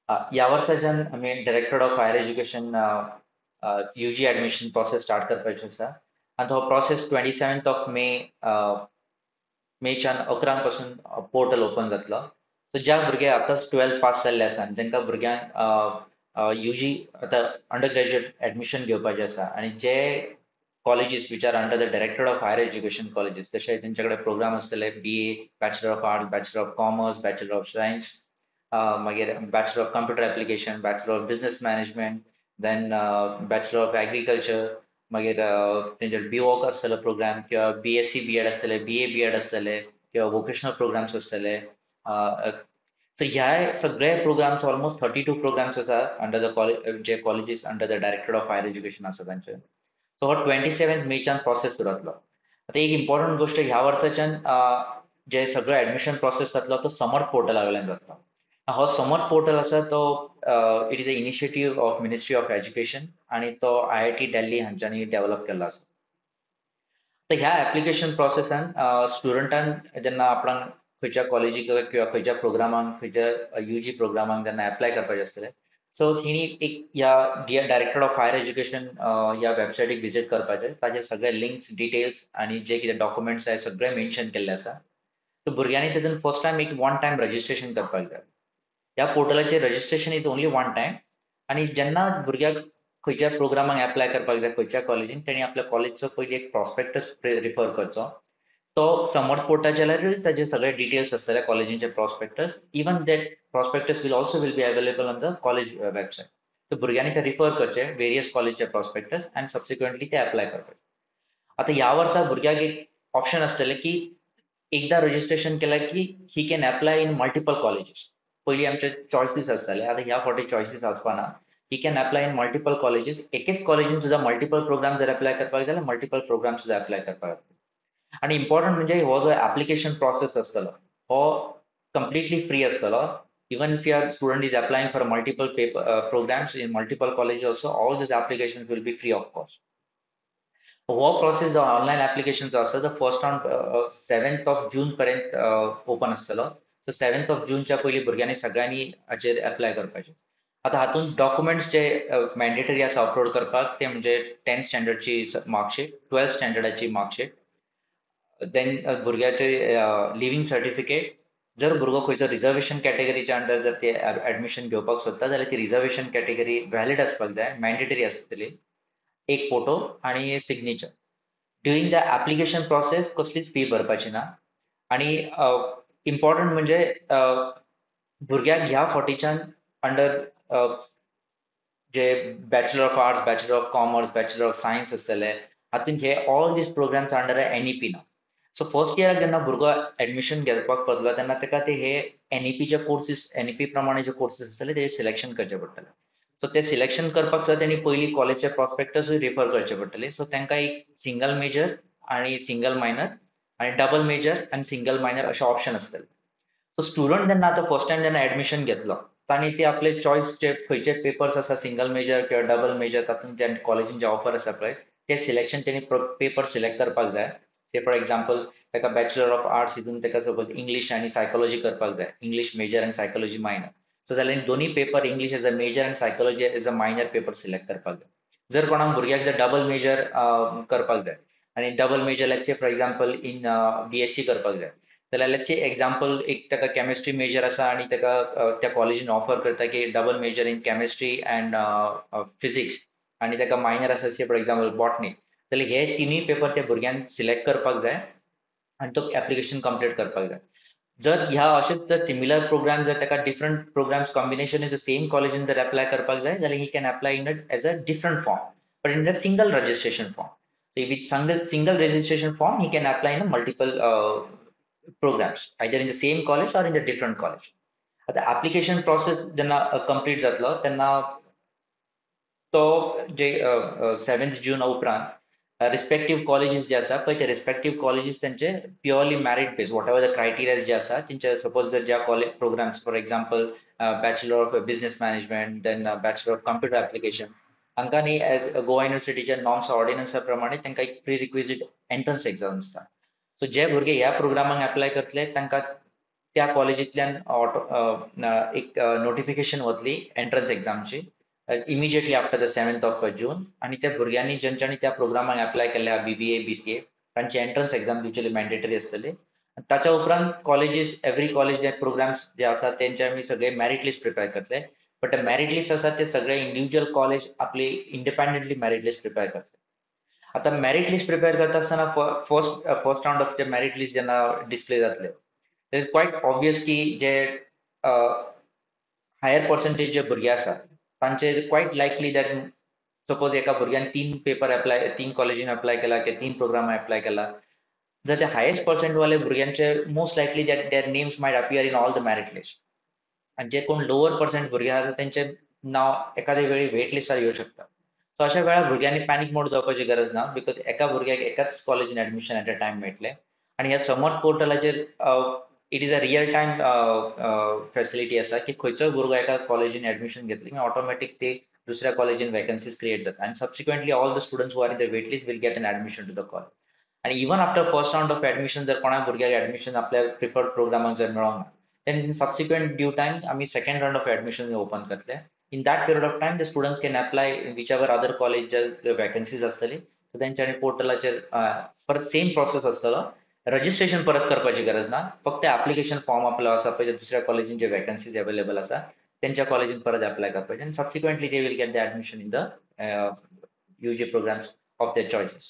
ह्या वर्साच्यान आमी Directorate of Higher Education UG admission process start करपाचो आसा आनी हो प्रोसेस 27th of May, मेच्यान 11 पासून पोर्टल ओपन जातलो. सो ज्या भुरगे आतांच 12th पास जाल्ले आसा आनी तांकां भुरग्यांक युजी आतां अंडर ग्रॅज्युएट एडमिशन घेवपाचें आसा आनी जे colleges which are under the Directorate of Higher Education colleges, तशें तेंचे कडेन प्रोग्राम आसतले BA, Bachelor of Arts, Bachelor of Commerce, Bachelor of Science, मागीर Bachelor of Computer Application, Bachelor of Business Management, then Bachelor of Agriculture, मागीर तेंचे बी walk आसतलो programme किंवा BSc B Ed आसतले, बीए बी एड आसतले किंवा vocational programmes आसतले. So ह्या सगळे प्रोग्राम्स, ऑलमोस्ट 32 प्रोग्राम्स आसा under the college, J colleges under the Directorate of Higher Education आसा तांचे. सो हो 27 मेच्यान प्रोसेस सुरू जातलो. आतां एक इम्पॉर्टंट गोश्ट, ह्या वर्साच्यान जे सगळो एडमिशन प्रोसेस जातलो तो समर्थ पोर्टला वयल्यान जातलो. हो समर्थ पोर्टल आसा तो it is a initiative of Ministry of Education आनी तो आयआयटी दिल्ली हांच्यांनी डेव्हलप केल्लो आसा. तर ह्या एप्लिकेशन प्रोसेसान स्टुडंटान जेन्ना आपणाक खंयच्या कॉलेजीक किंवा खंयच्या प्रोग्रामाक, खंयच्या युजी प्रोग्रामाक जेन्ना एप्लाय करपाचें आसतलें, सो हिणी एक ह्या डायरेक्टर ऑफ हायर एज्युकेशन ह्या वेबसायटीक विजीट करपाचें. ताचे सगळे लिंक्स, डिटेल्स आनी जे कितें डॉक्युमेंट्स आसा सगळे मेन्शन केल्ले आसा. सो भुरग्यांनी तितून फर्स्ट टायम एक वन टायम रजिस्ट्रेशन करपाक जाय. ह्या पोर्टलाचेर registration is only one time आनी जेन्ना भुरग्याक खंयच्या प्रोग्रामाक एप्लाय करपाक जाय खंयच्या कॉलेजीन, तेणी आपल्या कॉलेजचो पयलीं एक प्रॉस्पेक्टस रिफर करचो. तो समर्थ पोर्टलाचेरूय ताजे सगळे डिटेल्स आसतले कॉलेजींचे prospectus. Even that prospectus will also will be available on the college website. तर भुरग्यांनी ते रिफर करचे वेरियस कॉलेजचे प्रॉस्पेक्टस आनी सबसिक्वंटली ते एप्लाय करपाचे. आतां ह्या वर्सा भुरग्याक एक ऑप्शन आसतलें की एकदां रजिस्ट्रेशन केलें की he can apply in multiple colleges. पयलीं आमचे चॉयसीस आसताले, आतां ह्या फावटी चॉयसीस आसपा ना. He can apply in multiple colleges. एकेच कॉलेजीन सुद्दां मल्टिपल प्रोग्राम जर एप्लाय करपाक जाल्यार मल्टिपल प्रोग्राम सुद्दां एप्लाय करपाक जाता. आनी इम्पॉर्टंट म्हणजे हो जो एप्लिकेशन प्रोसेस आसतलो हो कंप्लिटली फ्री आसतलो. Even if your student is applying for multiple paper programs in multiple college also, all these application will be free of cost. हो प्रोसेस जो ऑनलायन एप्लिकेशन जो आसा तो first on 7th of June पर्यंत open आसतलो. So 7th of जूनच्या पयलीं भुरग्यांनी सगळ्यांनी हाचेर एप्लाय करपाचें. आतां हातूंत डॉक्युमेंट्स जे मॅन्डेटरी आसा अपलोड करपाक ते म्हणजे 10th स्टँडर्डची मार्कशीट, 12th स्टँडर्डाची मार्कशीट, देन भुरग्याचे लिव्हिंग सर्टिफिकेट. जर भुरगो खंयचो रिजर्वेशन कॅटेगरीच्या अंडर जर ते एडमिशन घेवपाक सोदता जाल्यार ती रिजर्वेशन कॅटेगरी व्हॅलिड आसपाक जाय, मॅन्डेटरी आसतली. एक फोटो आनी signature. During the application process कसलीच फी भरपाची ना. आनी इम्पॉर्टंट म्हणजे भुरग्याक ह्या फावटीच्यान अंडर जे Bachelor of Arts, Bachelor of Commerce, Bachelor of Science आसतले हातूंत हे all these programs under NEP ना. सो फर्स्ट इयराक जेन्ना भुरगो एडमिशन घेवपाक पडलो तेन्ना ताका ते हे एनईपीचे कोर्सीस, एनईपी प्रमाणे जे कोर्सीस आसतले तेजे सिलेक्शन करचें पडटलें. सो ते सिलेक्शन करपाक सुद्दां तेणी पयलीं कॉलेजचे प्रॉस्पेक्टसूय रिफर करचे पडटले. सो तांकां एक सिंगल मेजर आनी सिंगल मायनर आनी डबल मेजर आनी सिंगल मायनर अशे ऑप्शन आसतले. सो स्टुडंट जेन्ना आतां फर्स्ट टायम जेन्ना एडमिशन घेतलो तांणी ते आपले चॉयस जे खंयचे पेपर्स आसा सिंगल मेजर किंवा डबल मेजर तातूंत जे कॉलेजीन जे ऑफर आसा पळय ते सिलेक्शन तेणी पेपर सिलेक्ट करपाक जाय. से फॉर एग्जाम्पल ताका बॅचलर ऑफ आर्ट्स हितून ताका सपोज इंग्लीश आनी सायकोलॉजी करपाक जाय, इंग्लीश मेजर आनी सायकोलॉजी मायनर. सो जाल्यार दोनी paper English as a major आनी psychology as a minor paper select करपाक जाय. जर कोणाक भुरग्याक जर डबल मेजर करपाक जाय आनी double major let's say for example in BSc करपाक जाय जाल्यार let's say example एक ताका केमिस्ट्री मेजर आसा आनी ताका त्या कॉलेजीन ऑफर करता की double major in chemistry and physics आनी ताका मायनर आसा से फॉर एग्जाम्पल बॉटनी, जाल्यार हे तिनूय पेपर त्या भुरग्यान सिलेक्ट करपाक जाय आनी तो एप्लिकेशन कंप्लीट करपाक जाय. जर ह्या अशेंच जर सिमिलर प्रोग्राम जर ताका different programs combination is the same कॉलेजीन जर एप्लाय करपाक जाय जाल्यार he can apply in as a different form but in the single registration form. So with single registration form he can apply in multiple programs either in the same college or in the different college. आतां application process जेन्ना complete जातलो तेन्ना तो जे 7 जून उपरांत respective colleges जे आसा पळय ते respective colleges तेंचे purely merit base, whatever the criterias जे आसा तेंचे. सपोज जर ज्या college programs, for example Bachelor of Business Management, then Bachelor of Computer Application, हांकां न्ही एज गोवा युनिवर्सिटीच्या नॉर्म्स ऑर्डिनन्सा प्रमाणे तांकां एक प्री रिक्विजीट एंट्रन्स एग्जाम आसता. सो जे भुरगे ह्या प्रोग्रामाक एप्लाय करतले तांकां त्या कॉलेजींतल्यान ऑटो एक नोटिफिकेशन वतली entrance एग्जामची immediately after the 7th of June आनी त्या भुरग्यांनी ज्यांच्यानी त्या प्रोग्रामाक एप्लाय केल्ले आहा, बीबीए, बीसीए, तांची एंट्रन्स एग्जाम दिवचेली मॅन्डेटरी आसतली. ताच्या उपरांत कॉलेजीस, एवरी कॉलेज जे प्रोग्राम्स जे आसात तेंचे आमी सगळे मॅरीट लिस्ट प्रिपेर करतले. बट मॅरीट लिस्ट आसा ते सगळे इंडिविज्युअल कॉलेज आपली इंडिपेंडंटली मॅरीट लिस्ट प्रिपेर करतले. आतां मॅरीट लिस्ट प्रिपेर करता आसतना फर्स्ट रावंड ऑफ ते मॅरीट लिस्ट जेन्ना डिस्प्ले जातले, it is quite obvious की जे हायर पर्संटेज जे भुरगे आसात तांचे क्वायट लायकली that suppose एका भुरग्यान तीन पेपर अप्लाय, तीन कॉलेजीन अप्लाय केला किंवा तीन प्रोग्राम अप्लाय केला, जर ते हायेस्ट पर्संट वाले भुरग्यांचे most likely that their names might appear in all the merit list आनी जे कोण लोअर पर्संट भुरगे आसा तेंचे नांव एखाद्या वेळी वेट लिस्टार येवं शकता. सो अशा वेळार भुरग्यांनी पॅनीक मोड जावपाची गरज ना, because एका भुरग्याक एकाच कॉलेजीन एडमिशन एट अ टायम मेळटलें. आनी ह्या समर्थ पोर्टलाचेर it is a real time facility आसा की खंयचोय भुरगो एका कॉलेजीन एडमिशन घेतली की ऑटोमॅटीक ते दुसऱ्या कॉलेजीन वेकन्सीज क्रिएट जाता आनी subsequently all the students who are in the wait list will get an admission to the college. आनी even after first round of admission जर कोणा भुरग्याक एडमिशन आपल्या प्रिफर्ड प्रोग्रामाक जर मेळोंक ना, then in subsequent due time आमी second round of admission open करतले. In that period of time the students can apply in whichever other college जर vacancies आसतली. सो तेंच्यांनी पोर्टलाचेर परत सेम प्रोसेस आसतलो, रजिस्ट्रेशन परत करपाची गरज ना, फक्त एप्लिकेशन फॉर्म आपलो आसा पळय, दुसऱ्या कॉलेजीन जे वेकन्सीज अवेलेबल आसा तेंच्या कॉलेजीन परत एप्लाय करपाचे आनी subsequently they will get the admission in the UG programs of their choices.